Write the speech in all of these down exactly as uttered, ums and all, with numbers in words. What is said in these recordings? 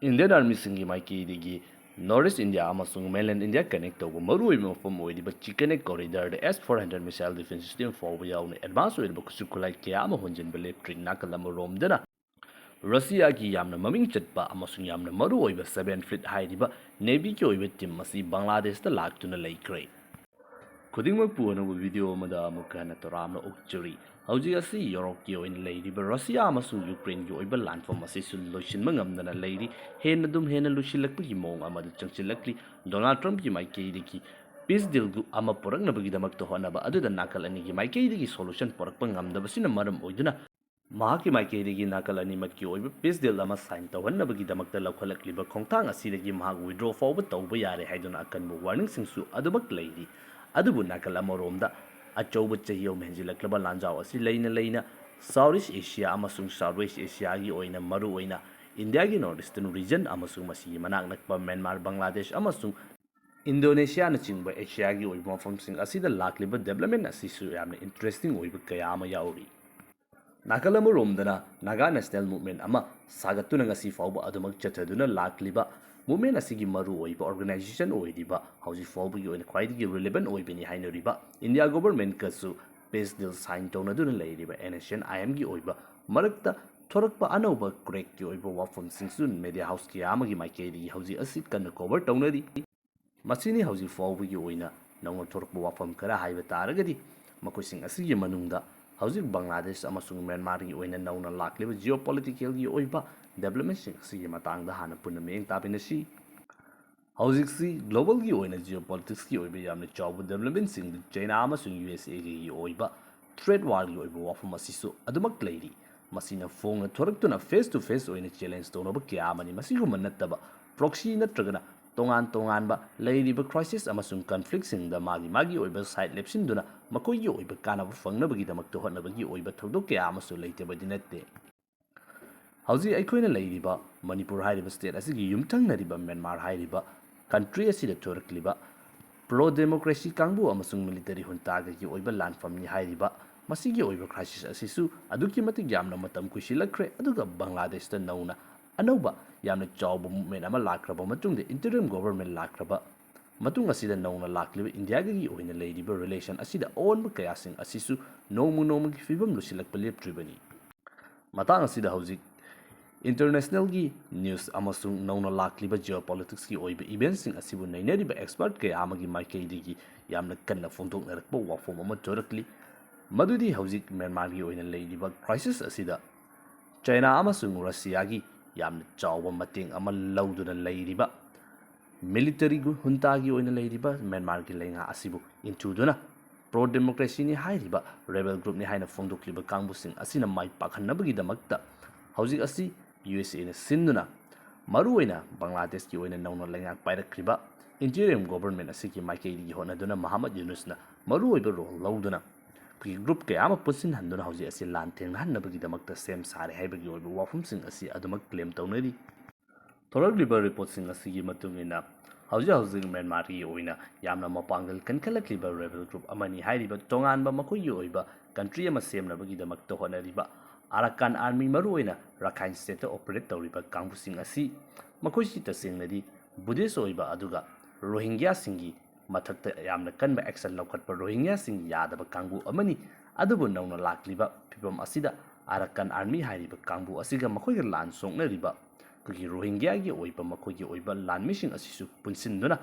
Indian Armyꯁꯤꯡꯒꯤ ꯃꯥꯏꯀꯩꯗꯒꯤ North East India ꯑꯃꯁꯨꯡ Mainland India connect ꯇꯧꯕ ꯃꯔꯨꯑꯣꯏꯕ ꯃꯐꯝ ꯑꯣꯏꯔꯤꯕ Chikanak Corridorꯗ S four hundred missile defense system ꯐꯥꯎꯕ ꯌꯥꯎꯅ advance ꯑꯣꯏꯔꯕ ꯈꯨꯠꯁꯨ ꯈꯨꯠꯂꯥꯏ ꯀꯌꯥ ꯑꯃ ꯍꯣꯟꯖꯤꯟꯕ ꯂꯦꯞꯇ꯭ꯔꯤ꯫ ꯅꯥꯀꯜ ꯑꯃꯔꯣꯝꯗꯅ ꯔꯁꯤꯌꯥꯒꯤ ꯌꯥꯝꯅ ꯃꯃꯤꯡ ꯆꯠꯄ ꯑꯃꯁꯨꯡ ꯌꯥꯝꯅ ꯃꯔꯨꯑꯣꯏꯕ Seven Fleet ꯍꯥꯏꯔꯤꯕ Navyꯒꯤ ꯑꯣꯏꯕ team ꯑꯁꯤ ꯕꯪꯒ꯭ꯂꯥꯗꯦꯁꯇ ꯂꯥꯛꯇꯨꯅ ꯂꯩꯈ꯭ꯔꯦ꯫ ꯈꯨꯗꯤꯡꯃꯛꯄꯨ ꯑꯅꯧꯕ video ꯑꯃꯗ ꯑꯃꯨꯛꯀ ꯍꯟꯅ ꯇꯔꯥꯝꯅ ꯑꯣꯛꯆꯔꯤ꯫ ꯍꯧꯖꯤꯛ ꯑꯁꯤ ꯌꯨꯔꯣꯞꯀꯤ ꯑꯣꯏꯅ ꯂꯩꯔꯤꯕ ꯔꯁꯤꯌꯥ ꯑꯃꯁꯨꯡ ꯌꯨꯀ꯭ꯔꯦꯟꯒꯤ ꯑꯣꯏꯕ ꯂꯥꯟꯐꯝ ꯑꯁꯤꯁꯨ ꯂꯣꯏꯁꯤꯟꯕ ꯉꯝꯗꯅ ꯂꯩꯔꯤ꯫ ꯍꯦꯟꯅ ꯑꯗꯨꯝ ꯍꯦꯟꯅ ꯂꯨꯁꯤꯜꯂꯛꯄꯒꯤ ꯃꯑꯣꯡ ꯑꯃꯗ ꯆꯪꯁꯤꯜꯂꯛꯂꯤ꯫ ꯗꯣꯅꯥꯜꯗ ꯇ꯭ꯔꯝꯞꯀꯤ ꯃꯥꯏꯀꯩꯗꯒꯤ peace deal ꯑꯃ ꯄꯨꯔꯛꯅꯕꯒꯤꯗꯃꯛꯇ ꯍꯣꯠꯅꯕ ꯑꯗꯨꯗ ꯅꯥꯀꯜ ꯑꯅꯤꯒꯤ ꯃꯥꯏꯀꯩꯗꯒꯤ solution ꯄꯨꯔꯛꯄ ꯉꯝꯗꯕꯁꯤꯅ ꯃꯔꯝ ꯑꯣꯏꯗꯨꯅ ꯃꯍꯥꯛꯀꯤ ꯃꯥꯏꯀꯩꯗꯒꯤ ꯅꯥꯀꯜ ꯑꯅꯤꯃꯛꯀꯤ ꯑꯣꯏꯕ peace deal ꯑꯃ sign ꯇꯧꯍꯟꯅꯕꯒꯤꯗꯃꯛꯇ ꯂꯧꯈꯠꯂꯛꯂꯤꯕ ꯈꯣꯡꯊꯥꯡ ꯑꯁꯤꯗꯒꯤ ꯃꯍꯥꯛ withdraw ꯐꯥꯎꯕ ꯇꯧꯕ ꯌꯥꯔꯦ ꯍꯥꯏꯗꯨꯅ ꯑꯀꯟꯕ warningꯁꯤꯡꯁꯨ ꯑꯗꯨꯃꯛ ꯂꯩꯔꯤ꯫ ꯑꯗꯨꯕꯨ ꯅꯥꯀꯜ ꯑꯃꯔꯣꯝꯗ ꯑꯆꯧꯕ ꯆꯍꯤ ꯑꯍꯨꯝ ꯍꯦꯟꯖꯤꯜꯂꯛꯂꯕ ꯂꯥꯟꯖꯥꯎ ꯑꯁꯤ ꯂꯩꯅ ꯂꯩꯅ South East Asia ꯑꯃꯁꯨꯡ South West Asiaꯒꯤ ꯑꯣꯏꯅ ꯃꯔꯨꯑꯣꯏꯅ ꯏꯟꯗꯤꯌꯥꯒꯤ North Eastern region ꯑꯃꯁꯨꯡ ꯃꯁꯤꯒꯤ ꯃꯅꯥꯛ ꯅꯛꯄ ꯃ꯭ꯌꯥꯟꯃꯥꯔ, ꯕꯪꯒ꯭ꯂꯥꯗꯦꯁ ꯑꯃꯁꯨꯡ ꯏꯟꯗꯣꯅꯦꯁꯤꯌꯥꯅꯆꯤꯡꯕ ꯑꯦꯁꯤꯌꯥꯒꯤ ꯑꯣꯏꯕ ꯃꯐꯝꯁꯤꯡ ꯑꯁꯤꯗ ꯂꯥꯛꯂꯤꯕ development ꯑꯁꯤꯁꯨ ꯌꯥꯝꯅ interesting ꯑꯣꯏꯕ ꯀꯌꯥ ꯑꯃ ꯌꯥꯎꯔꯤ꯫ ꯅꯥꯀꯜ ꯑꯃꯔꯣꯝꯗꯅ Naga National Movement ꯑꯃ ꯁꯥꯒꯠꯇꯨꯅ ꯉꯁꯤ ꯐꯥꯎꯕ ꯑꯗꯨꯃꯛ ꯆꯠꯊꯗꯨꯅ ꯂꯥꯛꯂꯤꯕ movement ꯑꯁꯤꯒꯤ ꯃꯔꯨꯑꯣꯏꯕ organization ꯑꯣꯏꯔꯤꯕ, ꯍꯧꯖꯤꯛ ꯐꯥꯎꯕꯒꯤ ꯑꯣꯏꯅ ꯈ꯭ꯋꯥꯏꯗꯒꯤ relevant ꯑꯣꯏꯕꯅꯤ ꯍꯥꯏꯅꯔꯤꯕ India governmentꯀꯁꯨ peace deal sign ꯇꯧꯅꯗꯨꯅ ꯂꯩꯔꯤꯕ NSCN-IMꯒꯤ ꯑꯣꯏꯕ ꯃꯔꯛꯇ ꯊꯣꯔꯛꯄ ꯑꯅꯧꯕ crackꯀꯤ ꯑꯣꯏꯕ ꯋꯥꯐꯝꯁꯤꯡꯁꯨ media house ꯀꯌꯥ ꯑꯃꯒꯤ ꯃꯥꯏꯀꯩꯗꯒꯤ ꯍꯧꯖꯤꯛ ꯑꯁꯤ ꯀꯟꯅ cover ꯇꯧꯅꯔꯤ꯫ ꯃꯁꯤꯅꯤ ꯍꯧꯖꯤꯛ ꯐꯥꯎꯕꯒꯤ ꯑꯣꯏꯅ ꯅꯧꯅ ꯊꯣꯔꯛꯄ ꯋꯥꯐꯝ ꯈꯔ ꯍꯥꯏꯕ ꯇꯥꯔꯒꯗꯤ, ꯃꯈꯣꯏꯁꯤꯡ ꯑꯁꯤꯒꯤ ꯃꯅꯨꯡꯗ ꯍꯧꯖꯤꯛ ꯕꯪꯒ꯭ꯂꯥꯗꯦꯁ ꯑꯃꯁꯨꯡ ꯃ꯭ꯌꯥꯟꯃꯥꯔꯒꯤ ꯑꯣꯏꯅ ꯅꯧꯅ ꯂꯥꯛꯂꯤꯕ geopoliticalꯒꯤ ꯑꯣꯏꯕ developmentꯁꯤꯡ ꯑꯁꯤꯒꯤ ꯃꯇꯥꯡꯗ ꯍꯥꯟꯅ ꯄꯨꯟꯅ ꯃꯤꯠꯌꯦꯡ ꯇꯥꯃꯤꯟꯅꯁꯤ꯫ ꯍꯧꯖꯤꯛꯁꯤ globalꯒꯤ ꯑꯣꯏꯅ geopoliticsꯀꯤ ꯑꯣꯏꯕ ꯌꯥꯝꯅ ꯆꯥꯎꯕ developmentꯁꯤꯡꯗ ꯆꯩꯅꯥ ꯑꯃꯁꯨꯡ USAꯒꯤ ꯑꯣꯏꯕ trade warꯒꯤ ꯑꯣꯏꯕ ꯋꯥꯐꯝ ꯑꯁꯤꯁꯨ ꯑꯗꯨꯃꯛ ꯂꯩꯔꯤ꯫ ꯃꯁꯤꯅ ꯐꯣꯡꯅ ꯊꯣꯔꯛꯇꯨꯅ face to face ꯑꯣꯏꯅ challenge ꯇꯧꯅꯕ ꯀꯌꯥ ꯑꯃꯅꯤ꯫ ꯃꯁꯤꯒꯨꯝꯕ ꯅꯠꯇꯕ proxy ꯅꯠꯇ꯭ꯔꯒꯅ ꯇꯣꯉꯥꯟ ꯇꯣꯉꯥꯟꯕ ꯂꯩꯔꯤꯕ crisis ꯑꯃꯁꯨꯡ conflictꯁꯤꯡꯗ ꯃꯥꯒꯤ ꯃꯥꯒꯤ ꯑꯣꯏꯕ side ꯂꯦꯞꯁꯤꯟꯗꯨꯅ ꯃꯈꯣꯏꯒꯤ ꯑꯣꯏꯕ ꯀꯥꯟꯅꯕ ꯐꯪꯅꯕꯒꯤꯗꯃꯛꯇ ꯍꯣꯠꯅꯕꯒꯤ ꯑꯣꯏꯕ ꯊꯧꯗꯣꯛ ꯀꯌꯥ ꯑꯃꯁꯨ ꯂꯩꯇꯕꯗꯤ ꯅꯠꯇꯦ꯫ ꯍꯧꯖꯤꯛ ꯑꯩꯈꯣꯏꯅ ꯂꯩꯔꯤꯕ ꯃꯅꯤꯄꯨꯔ ꯍꯥꯏꯔꯤꯕ state ꯑꯁꯤꯒꯤ ꯌꯨꯝꯊꯪꯅꯔꯤꯕ ꯃ꯭ꯌꯥꯟꯃꯥꯔ ꯍꯥꯏꯔꯤꯕ country ꯑꯁꯤꯗ ꯊꯣꯔꯛꯂꯤꯕ pro democracy ꯀꯥꯡꯕꯨ ꯑꯃꯁꯨꯡ military juntaꯒꯒꯤ ꯑꯣꯏꯕ ꯂꯥꯟꯐꯝꯅꯤ ꯍꯥꯏꯔꯤꯕ ꯃꯁꯤꯒꯤ ꯑꯣꯏꯕ crisis ꯑꯁꯤꯁꯨ ꯑꯗꯨꯛꯀꯤ ꯃꯇꯤꯛ ꯌꯥꯝꯅ ꯃꯇꯝ ꯀꯨꯏꯁꯤꯜꯂꯛꯈ꯭ꯔꯦ꯫ ꯑꯗꯨꯒ ꯕꯪꯒ꯭ꯂꯥꯗꯦꯁꯇ ꯅꯧꯅ ꯑꯅꯧꯕ ꯌꯥꯝꯅ ꯆꯥꯎꯕ movement ꯑꯃ ꯂꯥꯛꯈ꯭ꯔꯕ ꯃꯇꯨꯡꯗ, interim government ꯂꯥꯛꯈ꯭ꯔꯕ ꯃꯇꯨꯡ ꯑꯁꯤꯗ ꯅꯧꯅ ꯂꯥꯛꯂꯤꯕ ꯏꯟꯗꯤꯌꯥꯒꯤ ꯑꯣꯏꯅ ꯂꯩꯔꯤꯕ relation ꯑꯁꯤꯗ ꯑꯑꯣꯟꯕ ꯀꯌꯥꯁꯤꯡ ꯑꯁꯤꯁꯨ ꯅꯣꯡꯃ ꯅꯣꯡꯃꯒꯤ ꯐꯤꯕꯝ ꯂꯨꯁꯤꯜꯂꯛꯄ ꯂꯦꯞꯇ꯭ꯔꯤꯕꯅꯤ꯫ ꯃꯇꯥꯡ ꯑꯁꯤꯗ ꯍꯧꯖꯤꯛ internationalꯒꯤ news ꯑꯃꯁꯨꯡ ꯅꯧꯅ ꯂꯥꯛꯂꯤꯕ geopoliticsꯀꯤ ꯑꯣꯏꯕ eventꯁꯤꯡ ꯑꯁꯤꯕꯨ ꯅꯩꯅꯔꯤꯕ expert ꯀꯌꯥ ꯑꯃꯒꯤ ꯃꯥꯏꯀꯩꯗꯒꯤ ꯌꯥꯝꯅ ꯀꯟꯅ ꯐꯣꯡꯗꯣꯛꯅꯔꯛꯄ ꯋꯥꯐꯝ ꯑꯃ ꯊꯣꯔꯛꯂꯤ꯫ ꯃꯗꯨꯗꯤ ꯍꯧꯖꯤꯛ ꯃ꯭ꯌꯥꯟꯃꯥꯔꯒꯤ ꯑꯣꯏꯅ ꯂꯩꯔꯤꯕ crisis ꯑꯁꯤꯗ ꯆꯥꯏꯅꯥ ꯑꯃꯁꯨꯡ ꯔꯁꯤꯌꯥꯒꯤ ꯌꯥꯝꯅ ꯆꯥꯎꯕ ꯃꯇꯦꯡ ꯑꯃ ꯂꯧꯗꯨꯅ ꯂꯩꯔꯤꯕ military juntaꯒꯤ ꯑꯣꯏꯅ ꯂꯩꯔꯤꯕ ꯃ꯭ꯌꯥꯟꯃꯥꯔꯒꯤ ꯂꯩꯉꯥꯛ ꯑꯁꯤꯕꯨ ꯏꯟꯊꯨꯗꯨꯅ pro democracyꯅꯤ ꯍꯥꯏꯔꯤꯕ rebel groupꯅꯤ ꯍꯥꯏꯅ ꯐꯣꯡꯗꯣꯛꯂꯤꯕ ꯀꯥꯡꯕꯨꯁꯤꯡ ꯑꯁꯤꯅ ꯃꯥꯏ ꯄꯥꯛꯍꯟꯅꯕꯒꯤꯗꯃꯛꯇ ꯍꯧꯖꯤꯛ ꯑꯁꯤ USAꯅ ꯁꯤꯟꯗꯨꯅ ꯃꯔꯨꯑꯣꯏꯅ ꯕꯪꯒ꯭ꯂꯥꯗꯦꯁꯀꯤ ꯑꯣꯏꯅ ꯅꯧꯅ ꯂꯩꯉꯥꯛ ꯄꯥꯏꯔꯛꯈ꯭ꯔꯤꯕ interim government ꯑꯁꯤꯒꯤ ꯃꯥꯏꯀꯩꯗꯒꯤ ꯍꯣꯠꯅꯗꯨꯅ ꯃꯍꯥꯃꯠ ꯌꯨꯅꯨꯁꯅ ꯃꯔꯨꯑꯣꯏꯕ role ꯂꯧꯗꯨꯅ ꯑꯩꯈꯣꯏꯒꯤ group ꯀꯌꯥ ꯑꯃ ꯄꯨꯟꯁꯤꯟꯍꯟꯗꯨꯅ ꯍꯧꯖꯤꯛ ꯑꯁꯤ ꯂꯥꯟ ꯊꯦꯡꯅꯍꯟꯅꯕꯒꯤꯗꯃꯛꯇ ꯁꯦꯝ ꯁꯥꯔꯦ ꯍꯥꯏꯕꯒꯤ ꯑꯣꯏꯕ ꯋꯥꯐꯝꯁꯤꯡ ꯑꯁꯤ ꯑꯗꯨꯃꯛ claim ꯇꯧꯅꯔꯤ꯫ ꯊꯣꯔꯛꯂꯤꯕ reportꯁꯤꯡ ꯑꯁꯤꯒꯤ ꯃꯇꯨꯡ ꯏꯟꯅ ꯍꯧꯖꯤꯛ ꯍꯧꯖꯤꯛ ꯃ꯭ꯌꯥꯟꯃꯥꯔꯒꯤ ꯑꯣꯏꯅ ꯌꯥꯝꯅ ꯃꯄꯥꯡꯒꯜ ꯀꯟꯈꯠꯂꯛꯂꯤꯕ rebel group ꯑꯃꯅꯤ ꯍꯥꯏꯔꯤꯕ ꯇꯣꯉꯥꯟꯕ ꯃꯈꯣꯏꯒꯤ ꯑꯣꯏꯕ country ꯑꯃ ꯁꯦꯝꯅꯕꯒꯤꯗꯃꯛꯇ ꯍꯣꯠꯅꯔꯤꯕ Arakan Army, ꯃꯔꯨꯑꯣꯏꯅ ꯔꯥꯈꯥꯏꯟ stateꯇ operate ꯇꯧꯔꯤꯕ ꯀꯥꯡꯕꯨꯁꯤꯡ ꯑꯁꯤ, ꯃꯈꯣꯏꯁꯤ ꯇꯁꯦꯡꯅꯗꯤ Buddhist ꯑꯣꯏꯕ ꯑꯗꯨꯒ ꯔꯣꯍꯤꯡꯒ꯭ꯌꯥꯁꯤꯡꯒꯤ ꯃꯊꯛꯇ ꯌꯥꯝꯅ ꯀꯟꯕ action ꯂꯧꯈꯠꯄ ꯔꯣꯍꯤꯡꯒ꯭ꯌꯥꯁꯤꯡ ꯌꯥꯗꯕ ꯀꯥꯡꯕꯨ ꯑꯃꯅꯤ꯫ ꯑꯗꯨꯕꯨ ꯅꯧꯅ ꯂꯥꯛꯂꯤꯕ ꯐꯤꯕꯝ ꯑꯁꯤꯗ Arakan Army ꯍꯥꯏꯔꯤꯕ ꯀꯥꯡꯕꯨ ꯑꯁꯤꯒ ꯃꯈꯣꯏꯒ ꯂꯥꯟ ꯁꯣꯛꯅꯔꯤꯕ ꯑꯩꯈꯣꯏꯒꯤ ꯔꯣꯍꯤꯡꯒ꯭ꯌꯥꯒꯤ ꯑꯣꯏꯕ ꯃꯈꯣꯏꯒꯤ ꯑꯣꯏꯕ ꯂꯥꯟꯃꯤꯁꯤꯡ ꯑꯁꯤꯁꯨ ꯄꯨꯟꯁꯤꯟꯗꯨꯅ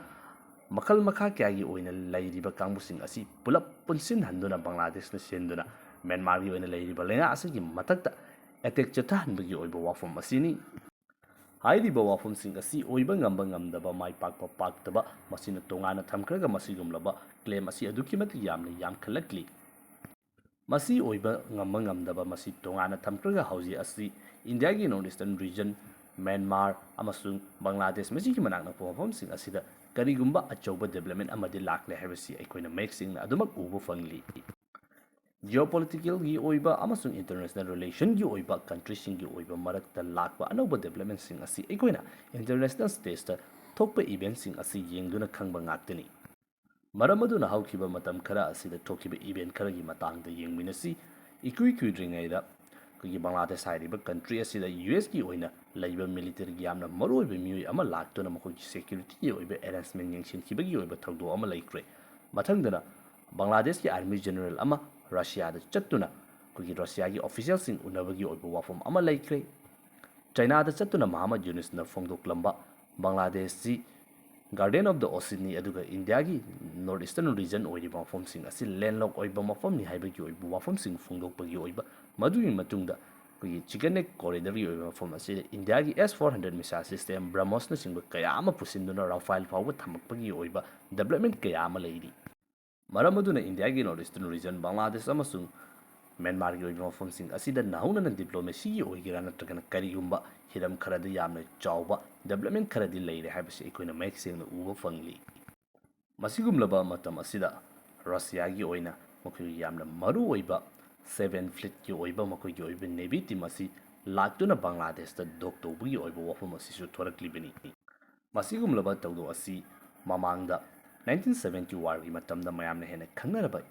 ꯃꯈꯜ ꯃꯈꯥ ꯀꯌꯥꯒꯤ ꯑꯣꯏꯅ ꯂꯩꯔꯤꯕ ꯀꯥꯡꯕꯨꯁꯤꯡ ꯑꯁꯤ ꯄꯨꯂꯞ ꯄꯨꯟꯁꯤꯟꯍꯟꯗꯨꯅ ꯕꯪꯒ꯭ꯂꯥꯗꯦꯁꯅ ꯁꯤꯟꯗꯨꯅ ꯃ꯭ꯌꯥꯟꯃꯥꯔꯒꯤ ꯑꯣꯏꯅ ꯂꯩꯔꯤꯕ ꯂꯩꯉꯥꯛ ꯑꯁꯤꯒꯤ ꯃꯊꯛꯇ attack ꯆꯠꯊꯍꯟꯕꯒꯤ ꯑꯣꯏꯕ ꯋꯥꯐꯝ ꯑꯁꯤꯅꯤ꯫ ꯍꯥꯏꯔꯤꯕ ꯋꯥꯐꯝꯁꯤꯡ ꯑꯁꯤ ꯑꯣꯏꯕ ꯉꯝꯕ ꯉꯝꯗꯕ, ꯃꯥꯏ ꯄꯥꯛꯄ ꯄꯥꯛꯇꯕ, ꯃꯁꯤꯅ ꯇꯣꯉꯥꯟꯅ ꯊꯝꯈ꯭ꯔꯒ ꯃꯁꯤꯒꯨꯝꯂꯕ claim ꯑꯁꯤ ꯑꯗꯨꯛꯀꯤ ꯃꯇꯤꯛ ꯌꯥꯝꯅ ꯌꯥꯝꯈꯠꯂꯛꯂꯤ꯫ ꯃꯁꯤ ꯑꯣꯏꯕ ꯉꯝꯕ ꯉꯝꯗꯕ ꯃꯁꯤ ꯇꯣꯉꯥꯟꯅ ꯊꯝꯈ꯭ꯔꯒ ꯍꯧꯖꯤꯛ ꯑꯁꯤ ꯏꯟꯗꯤꯌꯥꯒꯤ North Eastern region, ꯃ꯭ꯌꯥꯟꯃꯥꯔ ꯑꯃꯁꯨꯡ ꯕꯪꯒ꯭ꯂꯥꯗꯦꯁ ꯃꯁꯤꯒꯤ ꯃꯅꯥꯛ ꯅꯛꯄ ꯃꯐꯝꯁꯤꯡ ꯑꯁꯤꯗ ꯀꯔꯤꯒꯨꯝꯕ ꯑꯆꯧꯕ development ꯑꯃꯗꯤ ꯂꯥꯛꯂꯦ ꯍꯥꯏꯕꯁꯤ ꯑꯩꯈꯣꯏꯅ ꯃꯌꯦꯛ ꯁꯦꯡꯅ ꯑꯗꯨꯃꯛ ꯎꯕ ꯐꯪꯂꯤ꯫ Geopoliticalꯒꯤ ꯑꯣꯏꯕ ꯑꯃꯁꯨꯡ international relationꯒꯤ ꯑꯣꯏꯕ countryꯁꯤꯡꯒꯤ ꯑꯣꯏꯕ ꯃꯔꯛꯇ ꯂꯥꯛꯄ ꯑꯅꯧꯕ developmentꯁꯤꯡ ꯑꯁꯤ ꯑꯩꯈꯣꯏꯅ international stageꯇ ꯊꯣꯛꯄ eventꯁꯤꯡ ꯑꯁꯤ ꯌꯦꯡꯗꯨꯅ ꯈꯪꯕ ꯉꯥꯛꯇꯅꯤ꯫ ꯃꯔꯝ ꯑꯗꯨꯅ ꯍꯧꯈꯤꯕ ꯃꯇꯝ ꯈꯔ ꯑꯁꯤꯗ ꯊꯣꯛꯈꯤꯕ event ꯈꯔꯒꯤ ꯃꯇꯥꯡꯗ ꯌꯦꯡꯃꯤꯟꯅꯁꯤ꯫ ꯏꯀꯨꯏ ꯀꯨꯏꯗ꯭ꯔꯤꯉꯩꯗ ꯑꯩꯈꯣꯏꯒꯤ ꯕꯪꯒ꯭ꯂꯥꯗꯦꯁ ꯍꯥꯏꯔꯤꯕ ꯀꯟꯇ꯭ꯔꯤ ꯑꯁꯤꯗ ꯌꯨ ꯑꯦꯁꯀꯤ ꯑꯣꯏꯅ ꯂꯩꯕ ꯃꯤꯂꯤꯇꯔꯤꯒꯤ ꯌꯥꯝꯅ ꯃꯔꯨꯑꯣꯏꯕ ꯃꯤꯑꯣꯏ ꯑꯃ ꯂꯥꯛꯇꯨꯅ ꯃꯈꯣꯏꯒꯤ ꯁꯦꯀ꯭ꯌꯨꯔꯤꯇꯤꯒꯤ ꯑꯣꯏꯕ ꯑꯦꯔꯦꯟꯖꯃꯦꯟ ꯌꯦꯡꯁꯤꯟꯈꯤꯕꯒꯤ ꯑꯣꯏꯕ ꯊꯧꯗꯣꯛ ꯑꯃ ꯂꯩꯈ꯭ꯔꯦ꯫ ꯃꯊꯪꯗꯅ ꯕꯪꯒ꯭ꯂꯥꯗꯦꯁꯀꯤ ꯑꯥꯔꯃꯤ ꯖꯦꯅꯔꯦꯜ ꯑꯃ ꯔꯁꯤꯌꯥꯗ ꯆꯠꯇꯨꯅ ꯑꯩꯈꯣꯏꯒꯤ ꯔꯁꯤꯌꯥꯒꯤ ꯑꯣꯐꯤꯁꯤꯌꯦꯜꯁꯤꯡ ꯎꯅꯕꯒꯤ ꯑꯣꯏꯕ ꯋꯥꯐꯝ ꯑꯃ ꯂꯩꯈ꯭ꯔꯦ꯫ ꯆꯩꯅꯥꯗ ꯆꯠꯇꯨꯅ ꯃꯍꯃꯗ ꯌꯨꯅꯤꯁꯅ ꯐꯣꯡꯗꯣꯛꯂꯝꯕ ꯕꯪꯒ꯭ꯂꯥꯗꯦꯁꯁꯤ Guardian of the Oceanꯅꯤ, ꯑꯗꯨꯒ ꯏꯟꯗꯤꯌꯥꯒꯤ ꯅꯣꯔꯠ ꯏꯁꯇꯔꯟ ꯔꯤꯖꯟ ꯑꯣꯏꯔꯤꯕ ꯃꯐꯝꯁꯤꯡ ꯑꯁꯤ ꯂꯦꯟꯂꯣꯛ ꯑꯣꯏꯕ ꯃꯐꯝꯅꯤ ꯍꯥꯏꯕꯒꯤ ꯑꯣꯏꯕ ꯋꯥꯐꯝꯁꯤꯡ ꯐꯣꯡꯗꯣꯛꯄꯒꯤ ꯑꯣꯏꯕ, ꯃꯗꯨꯒꯤ ꯃꯇꯨꯡꯗ ꯑꯩꯈꯣꯏꯒꯤ ꯆꯤꯀꯟ ꯅꯦꯛ ꯀꯣꯔꯤꯗꯔꯒꯤ ꯑꯣꯏꯕ ꯃꯐꯝ ꯑꯁꯤꯗ ꯏꯟꯗꯤꯌꯥꯒꯤ ꯑꯦꯁ ꯐꯣꯔ ꯍꯟꯗ꯭ꯔꯦꯠ ꯃꯤꯁꯥꯏꯜ ꯁꯤꯁꯇꯦꯝ ꯕ꯭ꯔꯍꯃꯣꯁꯅꯆꯤꯡꯕ ꯀꯌꯥ ꯑꯃ ꯄꯨꯁꯤꯟꯗꯨꯅ ꯔꯥꯐꯥꯏꯜ ꯐꯥꯎꯕ ꯊꯝꯃꯛꯄꯒꯤ ꯑꯣꯏꯕ ꯗꯦꯕꯂꯞꯃꯦꯟ ꯀꯌꯥ ꯑꯃ ꯂꯩꯔꯤ꯫ ꯃꯔꯝ ꯑꯗꯨꯅ ꯏꯟꯗꯤꯌꯥꯒꯤ ꯅꯣꯔꯠ ꯏꯁꯇꯔꯟ ꯔꯤꯖꯟ, ꯕꯪꯒ꯭ꯂꯥꯗꯦꯁ ꯑꯃꯁꯨꯡ ꯃ꯭ꯌꯥꯟꯃꯥꯔꯒꯤ ꯑꯣꯏꯕ ꯃꯐꯝꯁꯤꯡ ꯑꯁꯤꯗ ꯅꯧꯍꯧꯅꯅ ꯗꯤꯄ꯭ꯂꯣꯃꯦꯁꯤꯒꯤ ꯑꯣꯏꯒꯦꯔꯥ ꯅꯠꯇ꯭ꯔꯒꯅ ꯀꯔꯤꯒꯨꯝꯕ ꯍꯤꯔꯝ ꯈꯔꯗ ꯌꯥꯝꯅ ꯆꯥꯎꯕ ꯗꯦꯕꯂꯞꯃꯦꯟ ꯈꯔꯗꯤ ꯂꯩꯔꯦ ꯍꯥꯏꯕꯁꯤ ꯑꯩꯈꯣꯏꯅ ꯃꯌꯦꯛ ꯁꯦꯡꯅ ꯎꯕ ꯐꯪꯂꯤ꯫ ꯃꯁꯤꯒꯨꯝꯂꯕ ꯃꯇꯝ ꯑꯁꯤꯗ ꯔꯁꯤꯌꯥꯒꯤ ꯑꯣꯏꯅ ꯃꯈꯣꯏꯒꯤ ꯌꯥꯝꯅ ꯃꯔꯨ ꯑꯣꯏꯕ ꯁꯦꯚꯦꯟ ꯐ꯭ꯂꯤꯠꯀꯤ ꯑꯣꯏꯕ ꯃꯈꯣꯏꯒꯤ ꯑꯣꯏꯕ ꯅꯦꯚꯤ ꯇꯤꯝ ꯑꯁꯤ ꯂꯥꯛꯇꯨꯅ ꯕꯪꯒ꯭ꯂꯥꯗꯦꯁꯇ ꯗꯣꯛ ꯇꯧꯕꯒꯤ ꯑꯣꯏꯕ ꯋꯥꯐꯝ ꯑꯁꯤꯁꯨ ꯊꯣꯔꯛꯂꯤꯕꯅꯤ꯫ ꯃꯁꯤꯒꯨꯝꯂꯕ ꯊꯧꯗꯣꯛ ꯑꯁꯤ ꯃꯃꯥꯡꯗ ꯅꯥꯏꯟꯇꯤꯟ ꯁꯚꯦꯟꯇꯤ ꯋꯥꯔꯒꯤ ꯃꯇꯝꯗ ꯃꯌꯥꯝꯅ ꯍꯦꯟꯅ ꯈꯪꯅꯔꯕ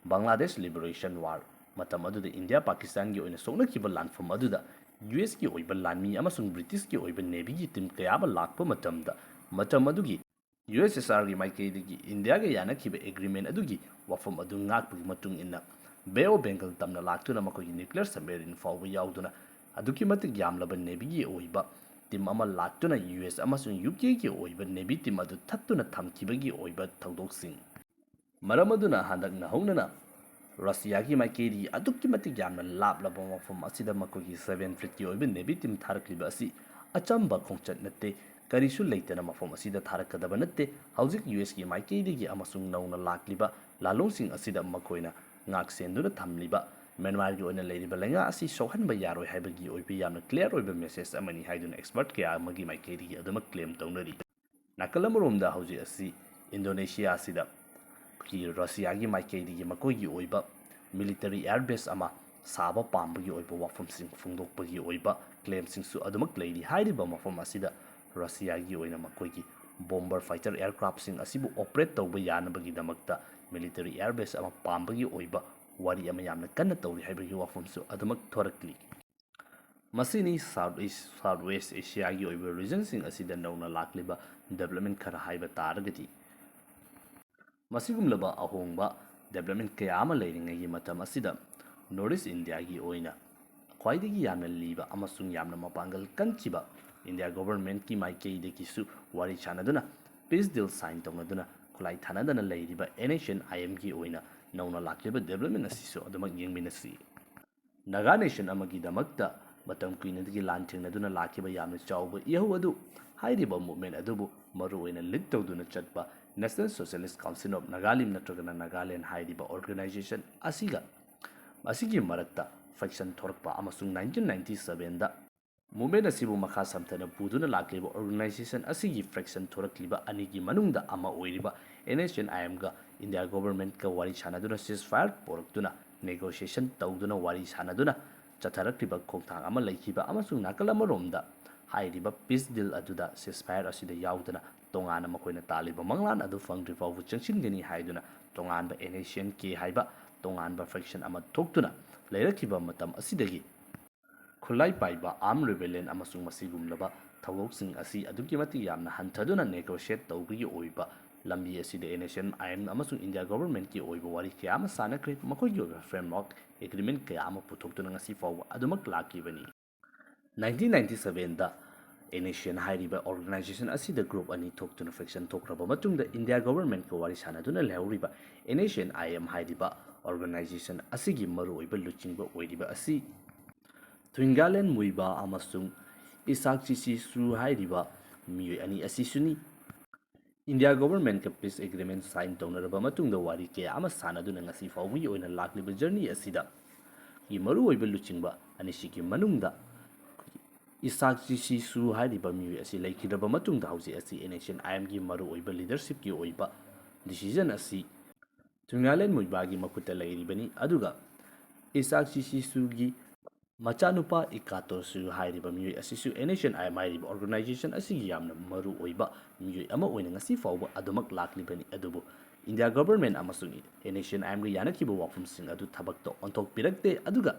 ꯕꯪꯒ꯭ꯂꯥꯗꯦꯁ ꯂꯤꯕꯔꯦꯁꯟ ꯋꯥꯔ, ꯃꯇꯝ ꯑꯗꯨꯗ ꯏꯟꯗꯤꯌꯥ ꯄꯥꯀꯤꯁꯇꯥꯟꯒꯤ ꯑꯣꯏꯅ ꯁꯣꯛꯅꯈꯤꯕ ꯂꯥꯟꯐꯝ ꯑꯗꯨꯗ ꯌꯨ ꯑꯦꯁꯀꯤ ꯑꯣꯏꯕ ꯂꯥꯟꯃꯤ ꯑꯃꯁꯨꯡ ꯕ꯭ꯔꯤꯇꯤꯁꯀꯤ ꯑꯣꯏꯕ ꯅꯦꯚꯤꯒꯤ ꯇꯤꯝ ꯀꯌꯥ ꯑꯃ ꯂꯥꯛꯄ ꯃꯇꯝꯗ, ꯃꯇꯝ ꯑꯗꯨꯒꯤ ꯌꯨ ꯑꯦꯁ ꯑꯦꯁ ꯑꯥꯔꯒꯤ ꯃꯥꯏꯀꯩꯗꯒꯤ ꯏꯟꯗꯤꯌꯥꯒ ꯌꯥꯅꯈꯤꯕ ꯑꯦꯒ꯭ꯔꯤꯃꯦꯟ ꯑꯗꯨꯒꯤ ꯋꯥꯐꯝ ꯑꯗꯨ ꯉꯥꯛꯄꯒꯤ ꯃꯇꯨꯡ ꯏꯟꯅ ꯕꯦ ꯑꯣꯐ ꯕꯦꯡꯒꯜ ꯇꯝꯅ ꯂꯥꯛꯇꯨꯅ ꯃꯈꯣꯏꯒꯤ ꯅ꯭ꯌꯨꯀ꯭ꯂꯤꯌꯔ ꯁꯕꯃꯦꯔꯤꯟ ꯐꯥꯎꯕ ꯌꯥꯎꯗꯨꯅ ꯑꯗꯨꯛꯀꯤ ꯃꯇꯤꯛ ꯌꯥꯝꯂꯕ ꯅꯦꯚꯤꯒꯤ ꯑꯣꯏꯕ ꯇꯤꯝ ꯑꯃ ꯂꯥꯛꯇꯨꯅ ꯌꯨ ꯑꯦꯁ ꯑꯃꯁꯨꯡ ꯌꯨ ꯀꯦꯒꯤ ꯑꯣꯏꯕ ꯅꯦꯚꯤ ꯇꯤꯝ ꯑꯗꯨ ꯊꯠꯇꯨꯅ ꯊꯝꯈꯤꯕꯒꯤ ꯑꯣꯏꯕ ꯊꯧꯗꯣꯛꯁꯤꯡ꯫ ꯃꯔꯝ ꯑꯗꯨꯅ ꯍꯟꯗꯛ ꯅꯧꯍꯧꯅꯅ ꯔꯁꯤꯌꯥꯒꯤ ꯃꯥꯏꯀꯩꯗꯒꯤ ꯑꯗꯨꯛꯀꯤ ꯃꯇꯤꯛ ꯌꯥꯝꯅ ꯂꯥꯞꯂꯕ ꯃꯐꯝ ꯑꯁꯤꯗ ꯃꯈꯣꯏꯒꯤ ꯁꯚꯦꯟ ꯐ꯭ꯂꯤꯠꯀꯤ ꯑꯣꯏꯕ ꯅꯦꯚꯤ ꯇꯤꯝ ꯊꯥꯔꯛꯂꯤꯕ ꯑꯁꯤ ꯑꯆꯝꯕ ꯈꯣꯡꯆꯠ ꯅꯠꯇꯦ, ꯀꯔꯤꯁꯨ ꯂꯩꯇꯅ ꯃꯐꯝ ꯑꯁꯤꯗ ꯊꯥꯔꯛꯀꯗꯕ ꯅꯠꯇꯦ꯫ ꯍꯧꯖꯤꯛ ꯌꯨ ꯑꯦꯁꯀꯤ ꯃꯥꯏꯀꯩꯗꯒꯤ ꯑꯃꯁꯨꯡ ꯅꯧꯅ ꯂꯥꯛꯂꯤꯕ ꯂꯥꯂꯣꯡꯁꯤꯡ ꯑꯁꯤꯗ ꯃꯈꯣꯏꯅ ꯉꯥꯛ ꯁꯦꯟꯗꯨꯅ ꯊꯝꯂꯤꯕ ꯃ꯭ꯌꯥꯟꯃꯥꯔꯒꯤ ꯑꯣꯏꯅ ꯂꯩꯔꯤꯕ ꯂꯩꯉꯥꯛ ꯑꯁꯤ ꯁꯣꯛꯍꯟꯕ ꯌꯥꯔꯣꯏ ꯍꯥꯏꯕꯒꯤ ꯑꯣꯏꯕ ꯌꯥꯝꯅ ꯀ꯭ꯂꯤꯌꯥꯔ ꯑꯣꯏꯕ ꯃꯦꯁꯦꯖ ꯑꯃꯅꯤ ꯍꯥꯏꯗꯨꯅ ꯑꯦꯛꯁꯄꯔꯠ ꯀꯌꯥ ꯑꯃꯒꯤ ꯃꯥꯏꯀꯩꯗꯒꯤ ꯑꯗꯨꯃꯛ ꯀ꯭ꯂꯦꯝ ꯇꯧꯅꯔꯤ꯫ ꯅꯥꯀꯜ ꯑꯃꯔꯣꯝꯗ ꯍꯧꯖꯤꯛ ꯑꯁꯤ ꯏꯟꯗꯣꯅꯦꯁꯤꯌꯥꯁꯤꯗ ꯑꯩꯈꯣꯏꯒꯤ ꯔꯁꯤꯌꯥꯒꯤ ꯃꯥꯏꯀꯩꯗꯒꯤ ꯃꯈꯣꯏꯒꯤ ꯑꯣꯏꯕ ꯃꯤꯂꯤꯇꯔꯤ ꯑꯦꯌꯔ ꯕꯦꯁ ꯑꯃ ꯁꯥꯕ ꯄꯥꯝꯕꯒꯤ ꯑꯣꯏꯕ ꯋꯥꯐꯝꯁꯤꯡ ꯐꯣꯡꯗꯣꯛꯄꯒꯤ ꯑꯣꯏꯕ ꯀ꯭ꯂꯦꯝꯁꯤꯡꯁꯨ ꯑꯗꯨꯃꯛ ꯂꯩꯔꯤ꯫ ꯍꯥꯏꯔꯤꯕ ꯃꯐꯝ ꯑꯁꯤꯗ ꯔꯁꯤꯌꯥꯒꯤ ꯑꯣꯏꯅ ꯃꯈꯣꯏꯒꯤ ꯕꯣꯝꯕꯔ ꯐꯥꯏꯇꯔ ꯑꯦꯌꯔꯀ꯭ꯔꯥꯐꯁꯤꯡ ꯑꯁꯤꯕꯨ ꯑꯣꯄꯔꯦꯠ ꯇꯧꯕ ꯌꯥꯅꯕꯒꯤꯗꯃꯛꯇ ꯃꯤꯂꯤꯇꯔꯤ ꯑꯦꯌꯔ ꯕꯦꯁ ꯑꯃ ꯄꯥꯝꯕꯒꯤ ꯑꯣꯏꯕ ꯋꯥꯔꯤ ꯑꯃ ꯌꯥꯝꯅ ꯀꯟꯅ ꯇꯧꯔꯤ ꯍꯥꯏꯕꯒꯤ ꯋꯥꯐꯝꯁꯨ ꯑꯗꯨꯃꯛ ꯊꯣꯔꯛꯂꯤ꯫ ꯃꯁꯤꯅꯤ South East, South West Asiaꯒꯤ ꯑꯣꯏꯕ regionꯁꯤꯡ ꯑꯁꯤꯗ ꯅꯧꯅ ꯂꯥꯛꯂꯤꯕ development ꯈꯔ ꯍꯥꯏꯕ ꯇꯥꯔꯒꯗꯤ꯫ ꯃꯁꯤꯒꯨꯝꯂꯕ ꯑꯍꯣꯡꯕ development ꯀꯌꯥ ꯑꯃ ꯂꯩꯔꯤꯉꯩꯒꯤ ꯃꯇꯝ ꯑꯁꯤꯗ North East Indiaꯒꯤ ꯑꯣꯏꯅ ꯈ꯭ꯋꯥꯏꯗꯒꯤ ꯌꯥꯝꯅ ꯂꯤꯕ ꯑꯃꯁꯨꯡ ꯌꯥꯝꯅ ꯃꯄꯥꯡꯒꯜ ꯀꯟꯈꯤꯕ India governmentꯀꯤ ꯃꯥꯏꯀꯩꯗꯒꯤꯁꯨ ꯋꯥꯔꯤ ꯁꯥꯅꯗꯨꯅ peace deal sign ꯇꯧꯅꯗꯨꯅ ꯈꯨꯠꯂꯥꯏ ꯊꯥꯅꯗꯅ ꯂꯩꯔꯤꯕ NSCN-IMꯒꯤ ꯑꯣꯏꯅ ꯅꯧꯅ ꯂꯥꯛꯂꯤꯕ development ꯑꯁꯤꯁꯨ ꯑꯗꯨꯃꯛ ꯌꯦꯡꯃꯤꯟꯅꯁꯤ꯫ Naga nation ꯑꯃꯒꯤꯗꯃꯛꯇ ꯃꯇꯝ ꯀꯨꯏꯅꯗꯒꯤ ꯂꯥꯟ ꯊꯦꯡꯅꯗꯨꯅ ꯂꯥꯛꯈꯤꯕ ꯌꯥꯝꯅ ꯆꯥꯎꯕ ꯏꯍꯧ ꯑꯗꯨ ꯍꯥꯏꯔꯤꯕ movement ꯑꯗꯨꯕꯨ ꯃꯔꯨꯑꯣꯏꯅ lead ꯇꯧꯗꯨꯅ ꯆꯠꯄ National Socialist Council of Nagalim ꯅꯠꯇ꯭ꯔꯒꯅ Nagaland ꯍꯥꯏꯔꯤꯕ organization ꯑꯁꯤꯒ, ꯑꯁꯤꯒꯤ ꯃꯔꯛꯇ faction ꯊꯣꯔꯛꯄ ꯑꯃꯁꯨꯡ nineteen ninety sevenꯗ movement ꯑꯁꯤꯕꯨ ꯃꯈꯥ ꯁꯝꯊꯅ ꯄꯨꯗꯨꯅ ꯂꯥꯛꯂꯤꯕ organization ꯑꯁꯤꯒꯤ faction ꯊꯣꯔꯛꯂꯤꯕ ꯑꯅꯤꯒꯤ ꯃꯅꯨꯡꯗ ꯑꯃ ꯑꯣꯏꯔꯤꯕ NSCN-IMꯒ India governmentꯀ ꯋꯥꯔꯤ ꯁꯥꯅꯗꯨꯅ ceasefire ꯄꯨꯔꯛꯇꯨꯅ negotiation ꯇꯧꯗꯨꯅ ꯋꯥꯔꯤ ꯁꯥꯅꯗꯨꯅ ꯆꯠꯊꯔꯛꯂꯤꯕ ꯈꯣꯡꯊꯥꯡ ꯑꯃ ꯂꯩꯈꯤꯕ ꯑꯃꯁꯨꯡ ꯅꯥꯀꯜ ꯑꯃꯔꯣꯝꯗ ꯍꯥꯏꯔꯤꯕ peace deal ꯑꯗꯨꯗ ceasefire ꯑꯁꯤꯗ ꯌꯥꯎꯗꯅ ꯇꯣꯉꯥꯟꯅ ꯃꯈꯣꯏꯅ ꯇꯥꯜꯂꯤꯕ ꯃꯪꯂꯥꯟ ꯑꯗꯨ ꯐꯪꯗ꯭ꯔꯤ ꯐꯥꯎꯕ ꯆꯪꯁꯤꯟꯒꯅꯤ ꯍꯥꯏꯗꯨꯅ ꯇꯣꯉꯥꯟꯕ NSCN-K ꯍꯥꯏꯕ ꯇꯣꯉꯥꯟꯕ faction ꯑꯃ ꯊꯣꯛꯇꯨꯅ ꯂꯩꯔꯛꯈꯤꯕ ꯃꯇꯝ ꯑꯁꯤꯗꯒꯤ ꯈꯨꯠꯂꯥꯏ ꯄꯥꯏꯕ armed rebellion ꯑꯃꯁꯨꯡ ꯃꯁꯤꯒꯨꯝꯂꯕ ꯊꯧꯗꯣꯛꯁꯤꯡ ꯑꯁꯤ ꯑꯗꯨꯛꯀꯤ ꯃꯇꯤꯛ ꯌꯥꯝꯅ ꯍꯟꯊꯗꯨꯅ negotiate ꯇꯧꯕꯒꯤ ꯑꯣꯏꯕ ꯂꯝꯕꯤ ꯑꯁꯤꯗ NSCN-IM ꯑꯃꯁꯨꯡ India governmentꯀꯤ ꯑꯣꯏꯕ ꯋꯥꯔꯤ ꯀꯌꯥ ꯑꯃ ꯁꯥꯅꯈ꯭ꯔꯦ꯫ ꯃꯈꯣꯏꯒꯤ ꯑꯣꯏꯕ framework agreement ꯀꯌꯥ ꯑꯃ ꯄꯨꯊꯣꯛꯇꯨꯅ ꯉꯁꯤ ꯐꯥꯎꯕ ꯑꯗꯨꯃꯛ ꯂꯥꯛꯈꯤꯕꯅꯤ꯫ Nineteen ninety sevenꯗ NSCN ꯍꯥꯏꯔꯤꯕ organization ꯑꯁꯤꯗ group ꯑꯅꯤ ꯊꯣꯛꯇꯨꯅ faction ꯊꯣꯛꯈ꯭ꯔꯕ ꯃꯇꯨꯡꯗ India governmentꯀ ꯋꯥꯔꯤ ꯁꯥꯅꯗꯨꯅ ꯂꯩꯍꯧꯔꯤꯕ NSCN-IM ꯍꯥꯏꯔꯤꯕ organization ꯑꯁꯤꯒꯤ ꯃꯔꯨꯑꯣꯏꯕ ꯂꯨꯆꯤꯡꯕ ꯑꯣꯏꯔꯤꯕ ꯑꯁꯤ Thungalen Muivah ꯑꯃꯁꯨꯡ Isak Chishi Swu ꯍꯥꯏꯔꯤꯕ ꯃꯤꯑꯣꯏ ꯑꯅꯤ ꯑꯁꯤꯁꯨꯅꯤ꯫ India governmentꯀ peace agreement sign ꯇꯧꯅꯔꯕ ꯃꯇꯨꯡꯗ ꯋꯥꯔꯤ ꯀꯌꯥ ꯑꯃ ꯁꯥꯅꯗꯨꯅ ꯉꯁꯤ ꯐꯥꯎꯕꯒꯤ ꯑꯣꯏꯅ ꯂꯥꯛꯂꯤꯕ journey ꯑꯁꯤꯗ ꯒꯤ ꯃꯔꯨꯑꯣꯏꯕ ꯂꯨꯆꯤꯡꯕ ꯑꯅꯤꯁꯤꯒꯤ ꯃꯅꯨꯡꯗ Isak Chishi Swu ꯍꯥꯏꯔꯤꯕ ꯃꯤꯑꯣꯏ ꯑꯁꯤ ꯂꯩꯈꯤꯗ꯭ꯔꯕ ꯃꯇꯨꯡꯗ ꯍꯧꯖꯤꯛ ꯑꯁꯤ NSCN-IMꯒꯤ ꯃꯔꯨꯑꯣꯏꯕ leadershipꯀꯤ ꯑꯣꯏꯕ decision ꯑꯁꯤ Thungalen Muivahꯒꯤ ꯃꯈꯨꯠꯇ ꯂꯩꯔꯤꯕꯅꯤ꯫ ꯑꯗꯨꯒ Isak Chishi Swuꯒꯤ ꯃꯆꯥꯅꯨꯄꯥ Ikato Swu ꯍꯥꯏꯔꯤꯕ ꯃꯤꯑꯣꯏ ꯑꯁꯤꯁꯨ NSCN-IM ꯍꯥꯏꯔꯤꯕ organization ꯑꯁꯤꯒꯤ ꯌꯥꯝꯅ ꯃꯔꯨ ꯑꯣꯏꯕ ꯃꯤꯑꯣꯏ ꯑꯃ ꯑꯣꯏꯅ ꯉꯁꯤ ꯐꯥꯎꯕ ꯑꯗꯨꯃꯛ ꯂꯥꯛꯂꯤꯕꯅꯤ꯫ ꯑꯗꯨꯕꯨ ꯏꯟꯗꯤꯌꯥ ꯒꯚꯔꯟꯃꯦꯟ ꯑꯃꯁꯨꯡ NSCN-IMꯒ ꯌꯥꯅꯈꯤꯕ ꯋꯥꯐꯝꯁꯤꯡ ꯑꯗꯨ ꯊꯕꯛꯇ ꯑꯣꯟꯊꯣꯛꯄꯤꯔꯛꯇꯦ꯫ ꯑꯗꯨꯒ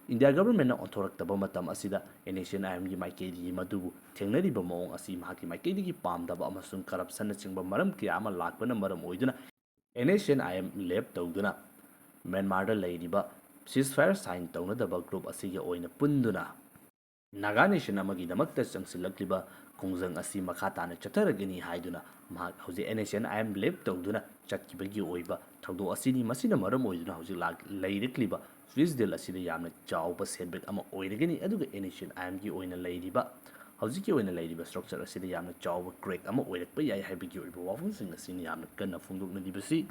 ꯏꯟꯗꯤꯌꯥ ꯒꯚꯔꯟꯃꯦꯟꯅ ꯑꯣꯟꯊꯣꯔꯛꯇꯕ ꯃꯇꯝ ꯑꯁꯤꯗ NSCN-IMꯒꯤ ꯃꯥꯏꯀꯩꯗꯒꯤ ꯃꯗꯨꯕꯨ ꯊꯦꯡꯅꯔꯤꯕ ꯃꯑꯣꯡ ꯑꯁꯤ ꯃꯍꯥꯛꯀꯤ ꯃꯥꯏꯀꯩꯗꯒꯤ ꯄꯥꯝꯗꯕ ꯑꯃꯁꯨꯡ ꯀꯔꯞꯁꯟꯅꯆꯤꯡꯕ ꯃꯔꯝ ꯀꯌꯥ ꯑꯃ ꯂꯥꯛꯄꯅ ꯃꯔꯝ ꯑꯣꯏꯗꯨꯅ NSCN-IM ꯂꯦꯞ ꯇꯧꯗꯨꯅ ꯃ꯭ꯌꯥꯟꯃꯥꯔꯗ ꯂꯩꯔꯤꯕ ceasefire sign ꯇꯧꯅꯗꯕ ꯒ꯭ꯔꯨꯞ ꯑꯁꯤꯒꯤ ꯑꯣꯏꯅ ꯄꯨꯟꯗꯨꯅ ꯅꯥꯒꯥ ꯅꯦꯁꯟ ꯑꯃꯒꯤꯗꯃꯛꯇ ꯆꯪꯁꯤꯜꯂꯛꯂꯤꯕ ꯈꯣꯡꯖꯪ ꯑꯁꯤ ꯃꯈꯥ ꯇꯥꯅ ꯆꯠꯊꯔꯒꯅꯤ ꯍꯥꯏꯗꯨꯅ ꯃꯍꯥꯛ ꯍꯧꯖꯤꯛ NSCN-IM ꯂꯦꯞ ꯇꯧꯗꯨꯅ ꯆꯠꯈꯤꯕꯒꯤ ꯑꯣꯏꯕ ꯊꯧꯗꯣꯛ ꯑꯁꯤꯅꯤ꯫ ꯃꯁꯤꯅ ꯃꯔꯝ ꯑꯣꯏꯗꯨꯅ ꯍꯧꯖꯤꯛ ꯂꯥꯛ-, ꯂꯩꯔꯛꯂꯤꯕ peace deal ꯑꯁꯤꯗ ꯌꯥꯝꯅ ꯆꯥꯎꯕ setback ꯑꯃ ꯑꯣꯏꯔꯒꯅꯤ꯫ ꯑꯗꯨꯒ NSCN-IMꯒꯤ ꯑꯣꯏꯅ ꯂꯩꯔꯤꯕ, ꯍꯧꯖꯤꯛꯀꯤ ꯑꯣꯏꯅ ꯂꯩꯔꯤꯕ structure ꯑꯁꯤꯗ ꯌꯥꯝꯅ ꯆꯥꯎꯕ crack ꯑꯃ ꯑꯣꯏꯔꯛꯄ ꯌꯥꯏ ꯍꯥꯏꯕꯒꯤ ꯑꯣꯏꯕ ꯋꯥꯐꯝꯁꯤꯡ ꯑꯁꯤꯅ ꯌꯥꯝꯅ ꯀꯟꯅ ꯐꯣꯡꯗꯣꯛꯅꯔꯤꯕꯁꯤ꯫